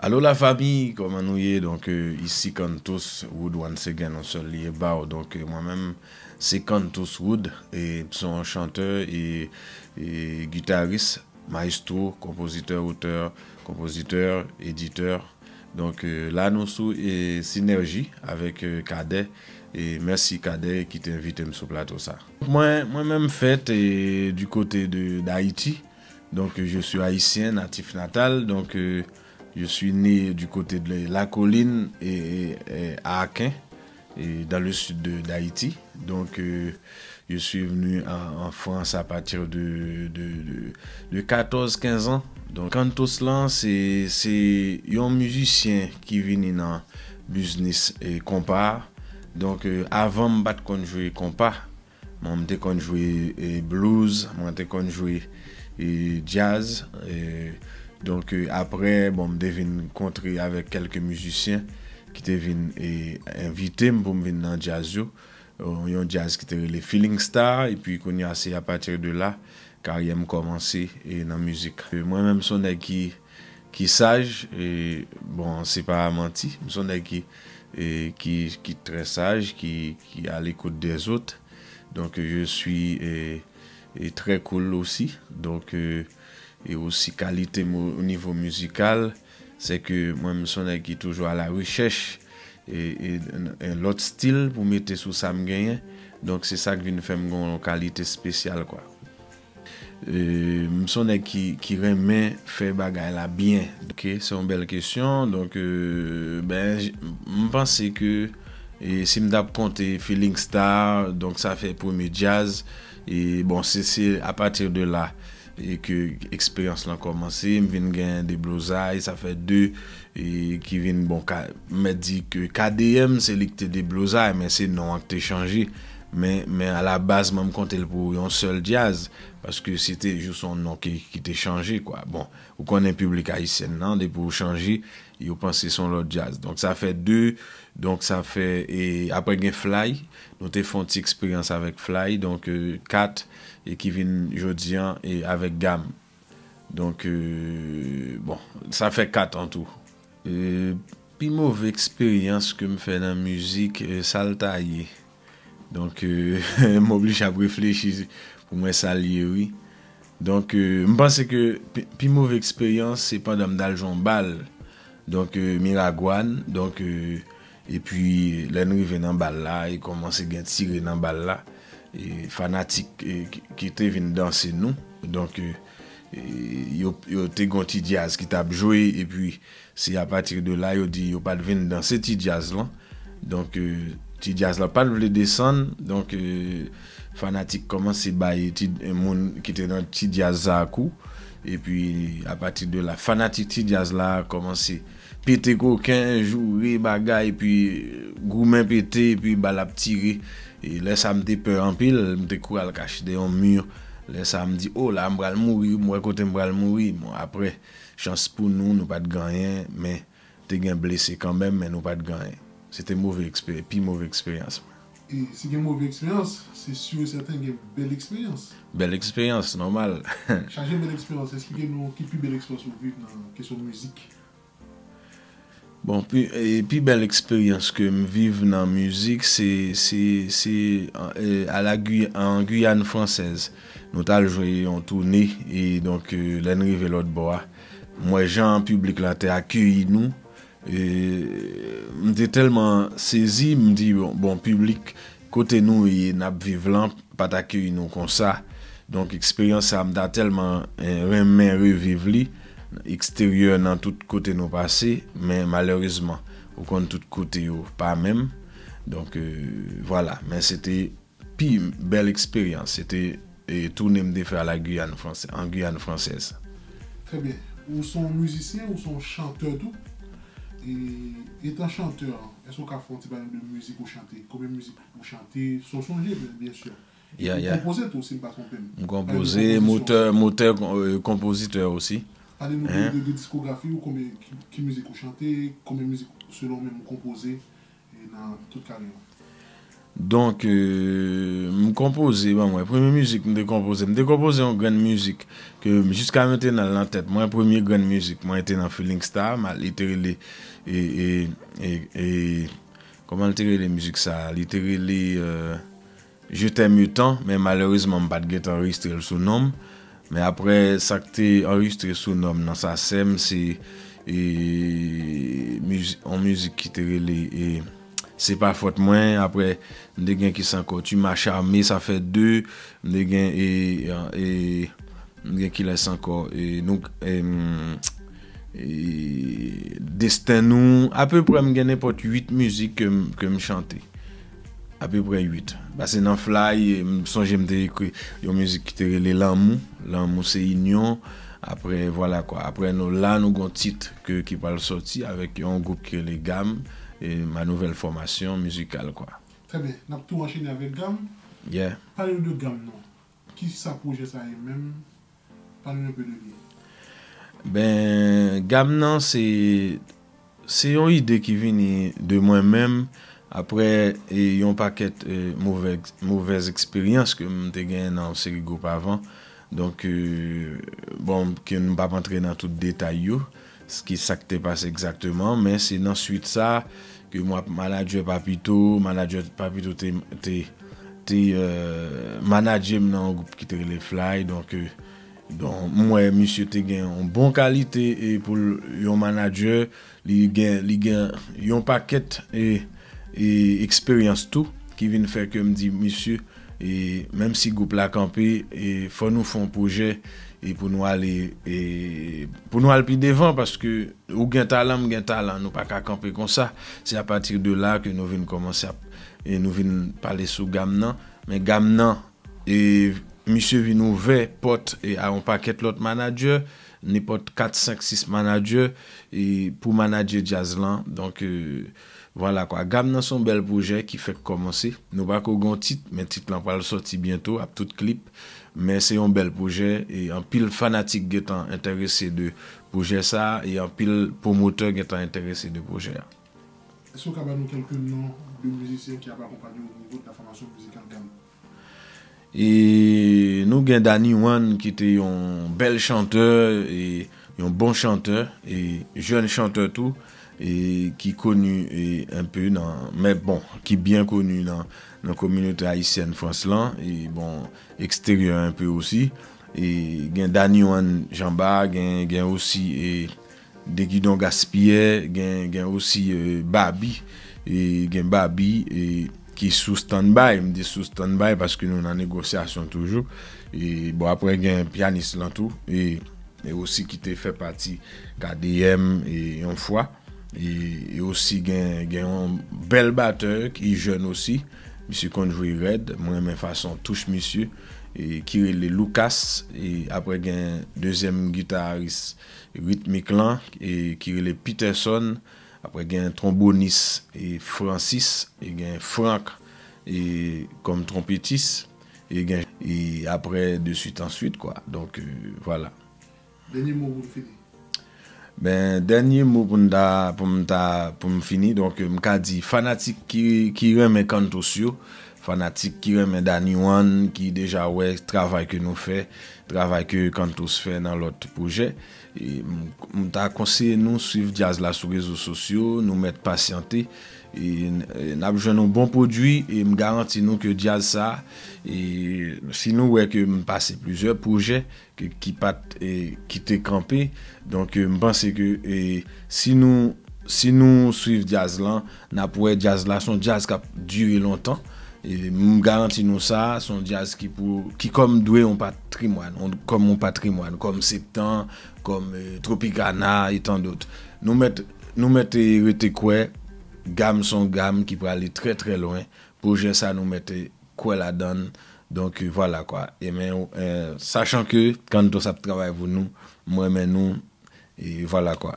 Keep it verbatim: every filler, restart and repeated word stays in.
Alo la fami, kòman nou ye? Donk, euh, isi Kantos Wood once again, on sèl liye ba w. Donk, euh, mwen menm, se Kantos Wood, e m se yon chantè e, e gitaris, maestro, konpozitè, otè, konpozitè, editè. Donk, euh, la nou sou e Sinerji avèk, euh, Kadè, e mèsi Kadè ki te envite m sou plato sa. Mwen, mwen menm fèt e, du côté de, d'Haïti. Donc, euh, je suis haïtien, natif natal. Donc, euh, je suis né du côté de la colline et, et, et à Aken, et dans le sud de, d'Haïti. Donc, euh, je suis venu en, en France à partir de, de, de, de quatorze, quinze ans. Donk, Kantos lan, se, se yon mizisyen ki vini nan biznis e konpa. Donk, euh, avan, m pa t konn jwe konpa. Bon, m te konn jwe, e, blues, mwen te konn jwe, e, djaz. E, donk, e, apre, bon, m te vin kontre avèk kèlke mizisyen ki te vin, e, envite m pou m vin nan djaz yo. Yon djaz ki te rele Feeling Star, epi kounye a, se apati de la, karyè m kòmanse, e, nan mizik. E, mwen menm, se yon nèg ki, ki saj, e, bon, se pa manti, m se yon nèg ki, e, ki, ki trè saj, ki, ki à l'écoute des autres. Donc, je suis, e, e, très cool aussi. Donc, e, e osi kalite m o, o nivo mizikal, se ke mwen, m se yon nèg ki toujou à la recherche e, e, e lòt stil pou mete sou sa m genyen. Donk, se sa k vin fè m gen yon kalite espesyal, kwa. E, m se yon nèg ki, ki renmen fè bagay la byen. Ok, se yon bèl kesyon. Donk, e, ben, j-, m panse ke, e, si m t ap konte Feeling Star, donk sa fè premye djaz. E, bon, se, se apati de la e ke eksperyans lan kòmanse, m vin gen deblozay, sa fè de, e ki vin, bon, ka, m mèt di ke K D M, se li ki te deblozay, men se non an ki te chanje. Men, men alabaz, mwen, m konte l pou yon sèl djaz, paske se te jis yon non ki, ki te chanje, kwa. Bon, ou konnen piblik ayisyen nan, depi ou chanje, yo panse se yon lòt djaz. Donk, sa fè de, donk, sa fè, e apre gen Fly, nou te fè yon ti eksperyans avèk Fly, donk, e, kat, e ki vin jodi an, e avèk Gam. Donk, e, bon, sa fè kat an tou. E, pi move eksperyans ke m fè nan mizik, e, sa l ta ye. Donk, e, m oblije ap reflechi pou mwen sa l ye, wi. Donk, e, m panse ke pi, pi move eksperyans, se pandan m t al jwe yon bal. Donk, e, Miragwàn, donk, e, epi lè n rive nan bal la, e kòmanse gen tire nan bal la, e fanatik, e, ki, ki te vin danse nou. Donk, e, e, yo, yo te gen yon ti djaz ki t ap jwe, epi se apati de la, yo di yo pa t vin danse ti djaz lan. Donk, e, ti djaz la pa t vle desann. Donk, e, fanatik kòmanse bay ti, e, moun ki te nan ti djaz sa a kou. Epi, apati de la, fanatik ti djaz la kòmanse pete koken, joure bagay, epi goumen pete, epi bal ap tire. E lè sa a, m te pè anpil, m te kouri al kache dèyè yon mi. Lè sa a, m di, "O la, m pral mouri, m wè kote m pral mouri." Bon, apre, chans pou nou, nou pa t gen anyen, men te gen blese kanmenm, men nou pa t gen anyen. Se te move ekspe-, pi move eksperyans mwen. E si gen move eksperyans, se si e sèten gen bèl eksperyans. Bèl eksperyans, nòmal. Chaje bèl eksperyans, eksplike nou ki pi bèl eksperyans ou viv nan kesyon mizik. Bon, pi, e, pi bèl eksperyans ke m viv nan mizik, se, se, se, e, a la Guy-, an Guyane Française. Nou t al jwe yon toune, e donk, e, lè n rive lòt bò a, m wè jan piblik la te akeyi nou. E, m te tèlman sezi, m di, bon, bon, piblik kote nou ye, n ap viv lan, pa t akeyi nou konsa. Donk, eksperyans sa a, m ta tèlman, e, renmen reviv li, eksteryè nan tout kote nou pase, men malerezman, ou konn tout kote yo pa menm. Donk, e, vwala, men se te pi bèl eksperyans, se te, e, toune m te fè a la Guyane Française, an Guyane Française. Trè byen. Ou se yon mizisyen, ou se yon chantè tou. E, etan chantè, èske ou ka fè yon ti pale de mizik ou chante? Konbyen mizik ou chante? Si w sonje, byen, byen si. Ya, ya. Ou konpoze tou, si m pa twonpe m. M konpoze, motè, motè, e, konpozitè osi. Pale nou de, de, de diskografi ou, konbyen, ki, ki mizik ou chante, konbyen mizik selon ou menm ou konpoze, e nan tout karyè w? Donk, euh, m konpoze, ban mwen, premye mizik m te konpoze, m te konpoze yon grenn mizik ke jiska mentenan l nan tèt mwen, premye grenn mizik mwen te nan Feeling Star, ma-, li te rele, e, e, e, e, kòman l te rele mizik sa a? Li te rele, euh, Je t'aime autant, men malerezman m pa t gentan anrejistre l sou non m. Men apre sa k te anrejistre sou non m nan Sasèm, se, e, mizi-, yon mizik ki te rele, e, Se pa fòt mwen. Apre, m te gen kisa ankò? Tu m'as charmé, sa fè de. M te gen, e, e, m gen kilès ankò? E, nou, e, m, e, Desten nou. Apeprè, m gen nenpòt uit mizik ke m, ke m chante. Apeprè uit. Paske nan Fly, m sonje m te ekri yon mizik ki te rele Lanmou. Lanmou se inyon. Apre, vwala kwa. Apre, nou la, nou gon tit ke, ki pral sòti avèk yon gwoup ki rele Gam, e, ma nouvelle formation musicale, kwa. Trè byen. N ap tou anchene avèk Gam. Yeah. Pale nou de Gam nan. Kisa pwojè sa ye menm? Pale nou enpe de li. Ben, Gam nan, se, se yon ide ki vini de mwen menm, apre, e, yon pakèt, e, movè-, movèz eksperyans ke m te genyen nan yon seri gwoup avan. Donk, e, bon, ke nou p ap antre nan tout detay yo, s-, ki sa k te pase egzakteman, men se nan swit sa ke mwen ap manadjè Papito, manadjè Papito te, te, te, e, manadje m nan yon gwoup ki te rele Fly, donk, e, donk, m wè misye te gen yon bon kalite e pou l, yon manadjè, li gen, li gen yon pakèt, e, e, eksperyans tou, ki vin fè ke m di, misye, e, menm si gwoup la kanpe, e, fò nou fè yon pwojè, e, pou nou ale, e, pou nou al pi devan, paske ou gen talan, m gen talan, nou pa ka kanpe konsa. Se apati de la ke nou vin kòmanse ap, e nou vin pale sou Gam nan. Men Gam nan, e, misye vin ouvè pòt, e, a yon pakèt lòt manadjè, nenpòt kat, senk, sis manadjè, e, pou manadje djaz lan. Donk, e, vwala kwa. Gam nan se yon bèl pwojè ki fèk kòmanse. Nou pako gen yon tit, men tit lan pral sòti byento, ap tout klip. Men se yon bèl pwojè, e anpil fanatik gentan enterese de pwojè sa, e anpil pwomotè gentan enterese de pwojè a. Èske w ka ba nou kèlke non de mizisyen ki ap akonpanye w o nivo de la fòmasyon mizikal Gam? E nou gen Danny One ki te yon bèl chantè, e yon bon chantè, e jèn chantè tou, e ki koni, e, enpe nan, men bon, ki byen koni nan, nan kominote ayisyèn Frans lan, e bon, eksteryè enpe osi. E gen Danny One Janba, gen, gen osi, e, Degidon Gaspiyè, gen, gen osi, e, Babi, e, gen Babi, e, ki sou standby, m di sou standby paske nou nan negosyasyon toujou. E, bon, apre gen pyanis lan tou, e, e osi ki te fè pati K D M, e, yon fwa. E, e osi gen, gen yon bèl batè ki jèn osi. Misye konn jwe rèd, mwen renmen fason touch misye, e, ki rele Lucas. E apre gen dezyèm gitaris ritmik lan, e, ki rele Peterson. Apre gen twonbonis, e, Francis, e gen Frank, e, kòm twonpetis, e gen, e apre de swit an swit, kwa. Donk, e, vwala. Dènye mo pou n fini. Ben, dènye mo pou n ta, pou m ta, pou m fini. Donk, m ka di fanatik ki, ki renmen Kantos yo, fanatik ki renmen Danny One, ki deja wè travay ke nou fè, travay ke Kantos fè nan lòt pwojè. E m, m ta konseye nou swiv djaz la sou rezo sosyo, nou mèt pasyante. E n, e n ap jwenn yon bon pwodui, e m garanti nou ke djaz sa, e si nou wè ke m pase plizyè pwojè, ke, ki pa t, e, ki te kanpe. Donk, e, m panse ke, e, si nou, si nou swiv djaz lan, n ap wè djaz la, se yon djaz k ap dire lontan. E, m garanti nou sa, se yon djaz ki pou, ki kòm dwe yon patrimwàn, yon, kòm yon patrimwàn, kòm Septan, kòm, e, Tropicana, e tandòt. Nou mèt, nou mèt, e, rete kwè, Gam se yon Gam ki prale trè, trè lwen. Pwojè sa nou mèt, e, kwè ladann. Donk, vwala kwa. E men, e, sachan ke Kantos ap travay pou nou, m renmen nou, e vwala kwa.